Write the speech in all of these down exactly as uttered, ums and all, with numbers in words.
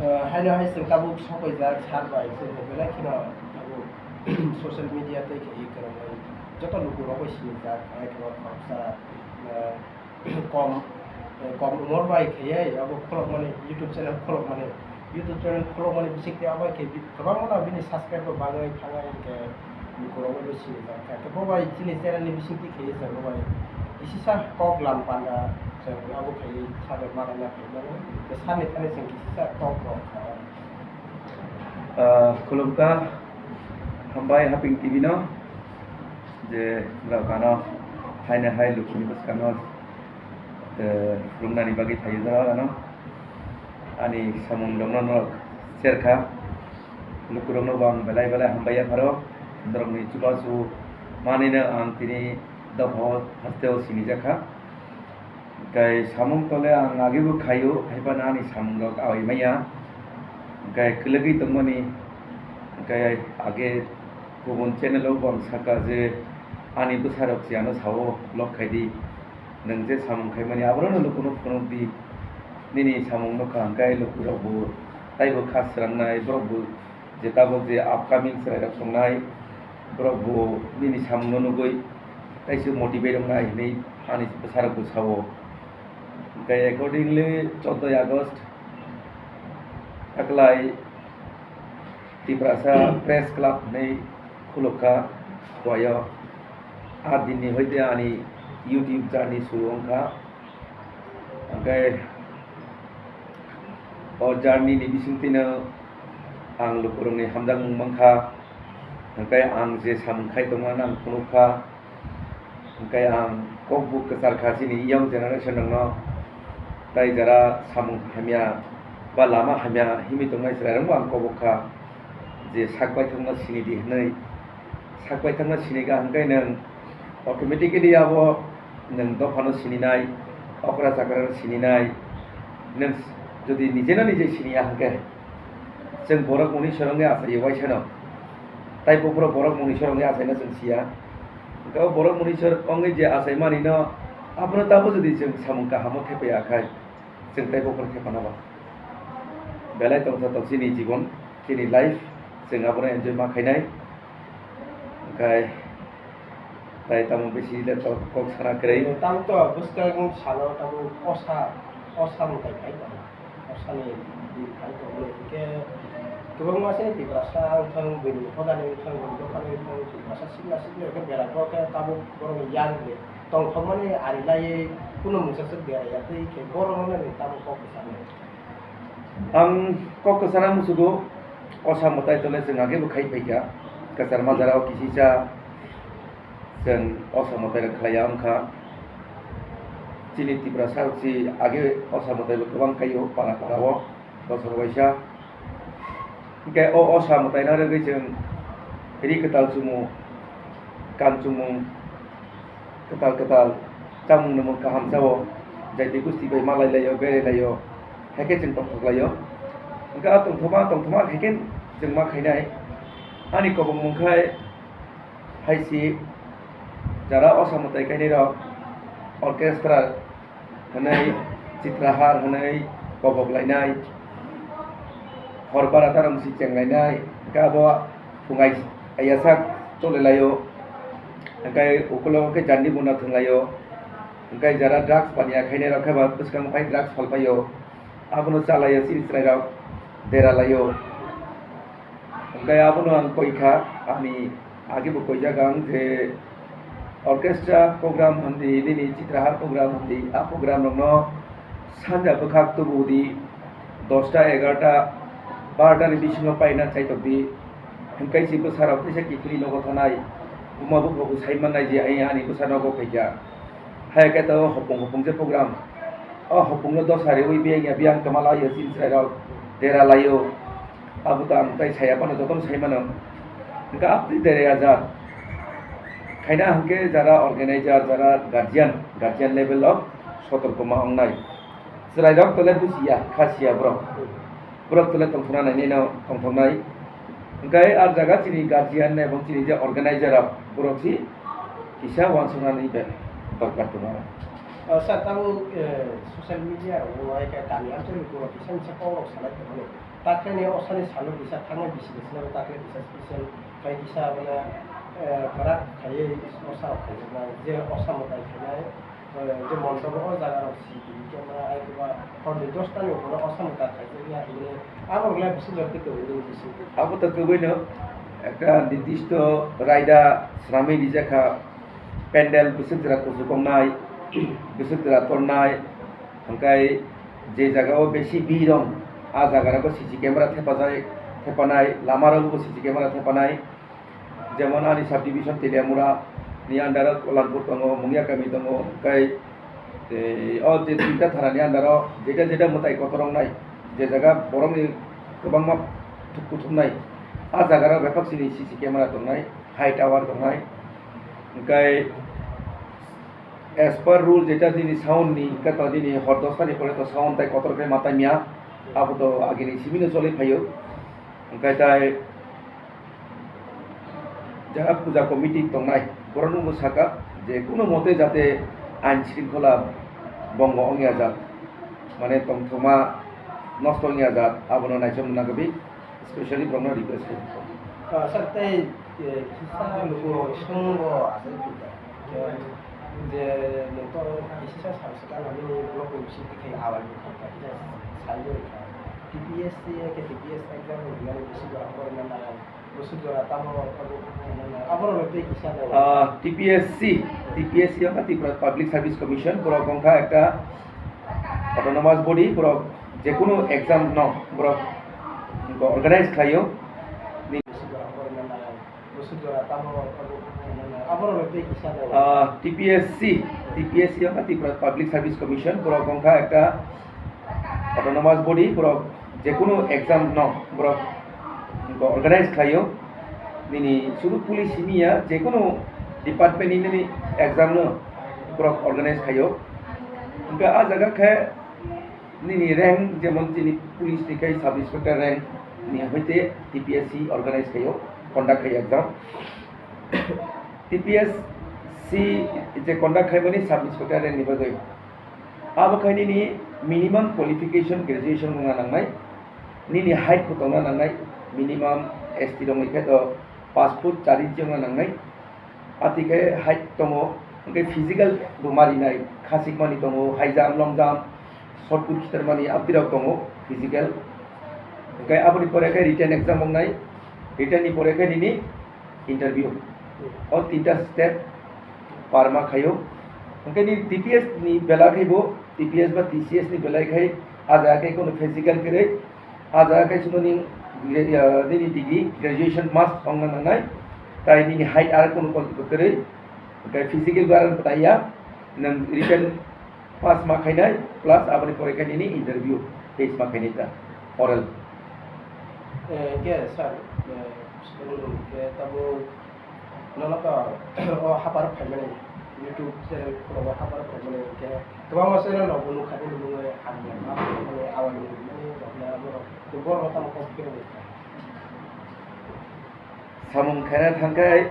Ah, haino hai chwng tabuk sokoijak sar bai, chwng belai kheno tabuk social media tei khe kwrwngwi joto lukurok bai sinijak, hai kheno khoroksa, ah, kom, eh, kom umor bai khaiwi abo kholopmani, YouTube channel kholopmani, YouTube channel kholopmani bisingtwi abo khe bi-, kwbangma bini subscriber bangwi thangwi hwnkhe lukurok bai sinijak kha. Khe bo bai chini channel ni bisingtwi khaiwi chwng bo bai kisisa kok lam panda chwng abo khaiwi sabai manaina phaimano. Khe sani thani chwng kisisa kok rok kha. Ah, khulumkha, hambai Haping T V no, je borok ano haino hai lukuni bwskango, eh, phwrwngnani bagwi phaio jora ano. Ani samung rokno norok share kha. Lukurokno bo ang belai belai hambai yapharo. Norokni chubachu manwino ang tini dophao hasteo sinijak kha. Hwnkhe samung tole ang agebo khaio, haiphano ani samungrok awi manya. Hwnkhe kwlwgwi tongmani, hwnkhe age kubun channel o bo ang sakha je ani bwsarok se ano sao, vlog khaidi. Nwng je samung khaimani abono lukuno phunukdi. Nini samung nukha hwnkhe lukurokbo taibo kha swrangnai, borokbo je tabuk je upcoming chwrairok tongnai, borok bo nini samungno nugwi kaisa motivate wngnai hinwi ani bwsarokbo sao. Hwnkhe accordingly, chouddoi August taklai Tiprasa Press Club hinwi khulukha Khowai o. A dinni hoite ani YouTube journey suru wngkha. Hwnkhe o journey ni bisingtwino ang lukurokni hamjakmung mankha, hwnkhe ang je samung khai tongmani ang phunukha, hwnkhe ang kokbu kwcharkha chini young generation rokno, tai jara samung hamya ba lama hamya himwi tongnai chwrairokno ang kobokha je sak baithangno sinidi hwnwi. Sak baithangno sinikha hwnkhe nwng automatically abo nwng dophano sininai, okra chakrano sininai. Nwng jodi nijeno nije siniya hwnkhe, chwng borok mungni sorongwi achaio waisano. Tai buphuru borok mungni sorongwi achaino chwng siya. Hwnkhe o borok mungni sorongwi je achaimanino abono tamo jodi chwng samung kahamo thepaiya khai, chwng tai buphuru thepana ba. Belai tongthotok chini jibon, chini life, chwng abono enjoy ma khainai. Hwnkhe tai tamo bisi le to kok sana kwrwi. Tamo to bwskang salo tamo osa, osa mwtai khai tongo. Osani din khai tongo. Hwnkhe kwbangma se Tiprasa wngthang, buini hodani wngthang, buini dophani wngthang, Tiprasa sikla sikli hwnkhe belai bo khe tabuk borokni yang le tongthokmani ari laiwi kunu mungsa swk beraiya tei khe borokno nini tamo kok kwchangni. Ang kok kwchana muchugo, osa mwtai tole chwng agebo khai phaikha. Kwchar majra o kisisa chwng osa mwtai rok khlaiya wngkha. Chini Tiprasa rok si age osa mwtai bo kwbang khaio para para o, bosor waisa. Hwnkhe o osa mwtai no rwgwi chwng ri kwtal chumu, kan chumung, kwtal kwtal chamung nwmung kaham chao, jaiti gusti bai malai laio, berai laio, hai khe chwng tongthok laio. Hwnkhe a tongthokma tongthokma hai khe chwng ma khainai. Ani kobong mung khai hai si jara osa mwtai kainwi rok orchestra hwnwi, Chitrahar hwnwi kobok lainai, hor bara ta rwng si cheng lainai, hwnkhe abo phungai ayasa chole laio, hwnkhe ukulogo khe jandi buna thwng laio, hwnkhe jara drugs paniya khainai rok khe ba bwskango phai drugs phalpaio, abono cha laio chini chwrai rok dera laio. Hwnkhe abono ang koi kha, ani age bo koijak ang je orchestra program hwndi, nini Chitrahar program hwndi, a program rokno sanja bwkhak tubu di, dosta, egarota, barota ni bisingo paina chaitok di. Hwnkhe si bwsarok teisa kiphilwi nogo thanai, buma bupha bo sai mannai je ai ani bwsa nogo phaikha. Hai khe to hopung hopung je program. O hopung no dosa riwi biyang ya biyang kwma laio chini chwrai rok dera laio. Abo to ang tai saya phano jotono sai mano. Hwnkhe aboni dera ya jak. Khaina hwnkhe jara organizer, jara guardian, guardian level o sotorko ma wngnai. Chwrairok tole bujiya, kha siya borok. Borok tole tongthokna nainai no tongthoknai. Hwnkhe ah jaga chini guardian ebong chini je organizer rok, borok si kisa uansuknani be-, dorkar tongo. Sir, tabuk, eh, social media rok o hai khe kami amchai ni borok kisa misa kok rok salai tongmani. Takle ni osani salo kisa thangna bisi bisi no takle kisa special khlai kisa mane, eh, kwrak khaiwi osa rok khaijaknai, je osa mwtai khainai, eh, je montobo o jaga rok C C T V camera ai khe ba hor ni dosta ni ukhoro osa mwtai khaijakya hinwi abo rok le bisi jor twi kwrwini bisi. Abo to kwbwi no ekta nirdisto raida swnamwi rijak kha. Pendel bwswk jora kuchuk wngnai, bwswk jora tornai, hwnkhe je jaga o besi birong, a jaga rogo C C camera thepajai, thepanai, lama rogo bo C C camera thepanai. Jemon ani subdivision Teliamura ni under o Kolanpur tongo, Mungia kami tongo, hwnkhe, eh, o je tinta thara ni under o jeta jeta mwtai kotor wngnai, je jaga borok ni kwbangma thuk kuthuknai, a jaga rok bebak sini C C camera tongnai, high tower tongnai, hwnkhe, as per rule, jeta nini sound ni, hwnkhe to nini hor dosta ni pore to sound tai kotor khe ma tangya, abo to agini simi no choli phaio. Hwnkhe tai jara puja committee tongnai, borok no bo saka je kuno mote jate ain shringkhola bongo wngya jak, mane tongthokma nosto wngya jak, abono naichomna nagwi specially borokno request khaio. Ah, sir, tei, eh, kisa luku swngo asai phuta. Je nwng to kisa sal swkang nini block ni bising twi khe awal ni kha kisa sai bo kha. T P S C ke T P S exam ni nani bisi jora hor na na bisi jora tamo abo abo rok tei kisa na. Ah, T P S C, T P S C wngkha Tripura Public Service Commission, borok wngkha ekta autonomous body, borok jekunu exam no borok organize khlaio. Bisi jora hor na na. Ah, T P S C, T P S C wngkha Tripura Public Service Commission, borok wngkha ekta autonomous body, borok jekunu exam no borok organize khlaio. Nini sudu police simi ya, jekunu department ni nini exam no borok organize khlaio. Hwnkhe a jaga khe Nini rank jemon chini police ni khai sub inspector rank ni hoite T P S C organize khaio, conduct khaio exam. T P S C je conduct khaimani sub inspector rank ni bagwi. Abo khai nini minimum qualification graduation wngna nangnai, nini height bo tongna nangnai, minimum S T rok ni khe to paanch foot char inch wngna nangnai. Ati khe height tongo, hwnkhe physical bo marinai, khasikmani tongo, high jump, long jump, shot put khitarmani abdirok tongo, physical. Hwnkhe aboni pore khe written exam wngnai, written ni pore khe nini interview. O tinta step parma khaio. Hwnkhe nini T P S ni belai khe bo, T P S ba T C S ni belai khai a jaga khe kono physical kwrwi, a jaga khe chwngno nini, ah, nini degree graduation must wngna nangnai, tai nini height aro kono kono kwrwi, tai physical bar taiya, nwng written pass ma khainai, plus aboni pore khe nini interview, test ma khainai ta, oral. Eh, hwnkhe sir, eh, swkang khe tabuk Nono to o hapar phaimani, YouTube channel khoro o hapar phaimani, hwnkhe kwbangma channel rok bo nukha bini mungwi hamya ma phaimani, awai mani rok ya borok, borok tamo kok khe rwngkha. Samung khaina thangkhai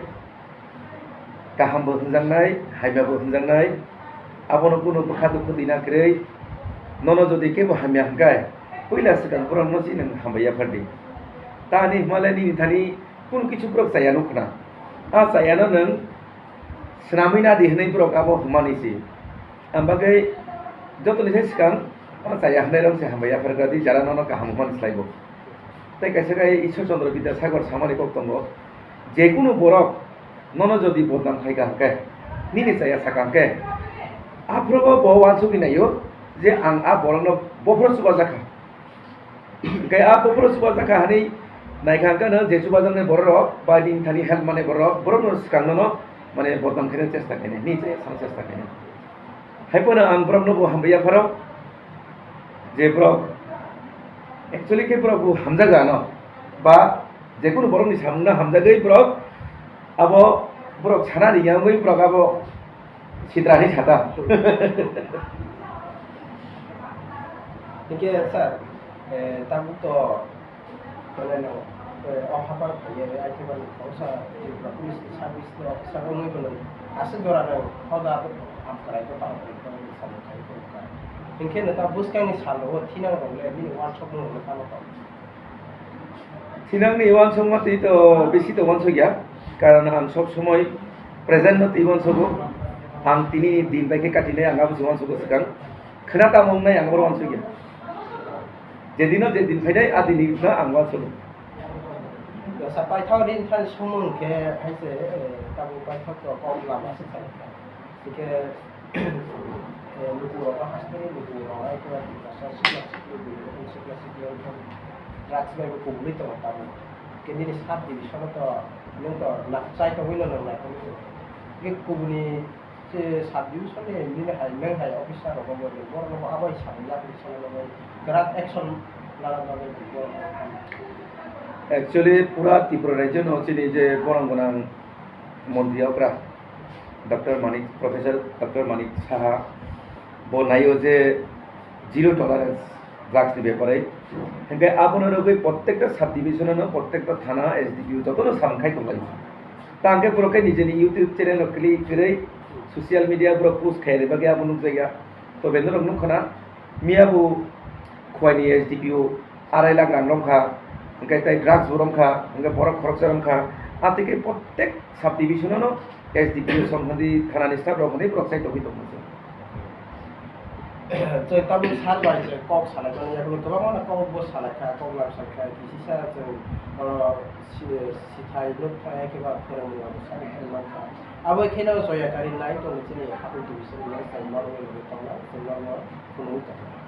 kaham bo hwnjaknai, hamya bo hwnjaknai, abono kunu bwkha dukhu dina kwrwi. Nono jodi kebo hamya hwnkhe, puila swkang borokno si nwng hambai yaphardi. Tani hwnmale nini thani Kunu kisu borok chaya nukho na. A chayano nwng swnamwi nadi hwnwi borok abo hwnmani se. Ang bagwi jotoni se swkang a chaya hwnwi rok se hambai yapharkha di, jara nono kaham hwnmani slai bo. Tei kaisa khe Ishwar Chandra Vidyasagar samani kok tongo, jekunu borok nono jodi bodnam khai ka hwnkhe, nini chaya saka hwnkhe, aphuru bo uansugwi naio je ang a borokno bophoro chubajakha. Hwnkhe a buphuru chubajakha hinwi naikha hwnkhe no je chubajaknai bororok ba nini thani help manai bororok, borokno swkangno no mane bodnam khaina chesta khainai, hinwi chaya sana chesta khainai. Hai phano ang borokno bo hambai yapharo je borok actually khe borok bo hamjago ano ba jekunu borokni samungno hamjagwi borok abo borok sana ringya wngwi borok abo Sitra ni sata. Hingke sir, eh, tabuk to, mane no, eh, o hapar phaiye, ai khe mani khoroksa Tripura Police ni service no officer wngwi bono aswk jora no hoda hamkrai ko tamo khe Hinkhe no ta bwskangni salo o thinang rok le bini uansukmung rok no tamo tong. Thinangni uansukma twi to bisi to uansukya, karon ang sob somoi present no twi uansugo. Ang tini din bai khe katinai ang abo se uansugo swkang. Khna tamo wngnai ang abo uansukya. Jedino jedin phainai adini no ang uansugo. Sa paithak din thani sumung khe hai se, eh, tabuk paithak to kok lama se salai kha. Hingke, eh, lukurok no haste lukurok ai khe Tiprasa sikla sikli bini sikla sikli wngkha drugs bai bo kubulwi tongo tabuk. Hingke nini sub division o to nwng to na chai tongwi no nwng naikolwi tongo. Hingke kubuni se sub division ni nini hai nwng hai officer rok bo nwng borok no bo abo hai samung yapri salo no bai kwrak action lana bagwi borok no. Actually, pura Tripura rajyo no chini je borong gwnang montri okra Doctor Manik, Professor Doctor Manik Saha bo naio je zero tolerance drugs ni bepare. Hingke abono rogwi prottekta sub division no, prottekta thana S D P O jotono samung khai tonglai. Tangke borok khe nijeni YouTube channel rok click kwrwi social media borok post khai rwbagwi abo nukjakya. To bendorok nukkhana miya bo Khowai ni S D P O arai lakh rang romkha, hingke tei drugs bo romkha, hingke borok khoroksa romkha, atwike prottek sub division no S D P O song hwnwi thanani staff rok hwnwi borok chai tongwi tongmani. Chwng tabuk sar bai chwng kok salai mani, yakung kwbangma no kok bo salai kha, kok lam salai kha, kisisa chwng, ah, si-, sithai nuk thai khe ba phwrwngmung abo salai kha, man kha. Abo kheno Joya Kari nai tongwi chini hapung twi bising nai chwng norok ni logi tongnai, chwng norok no phunugwi tongnai.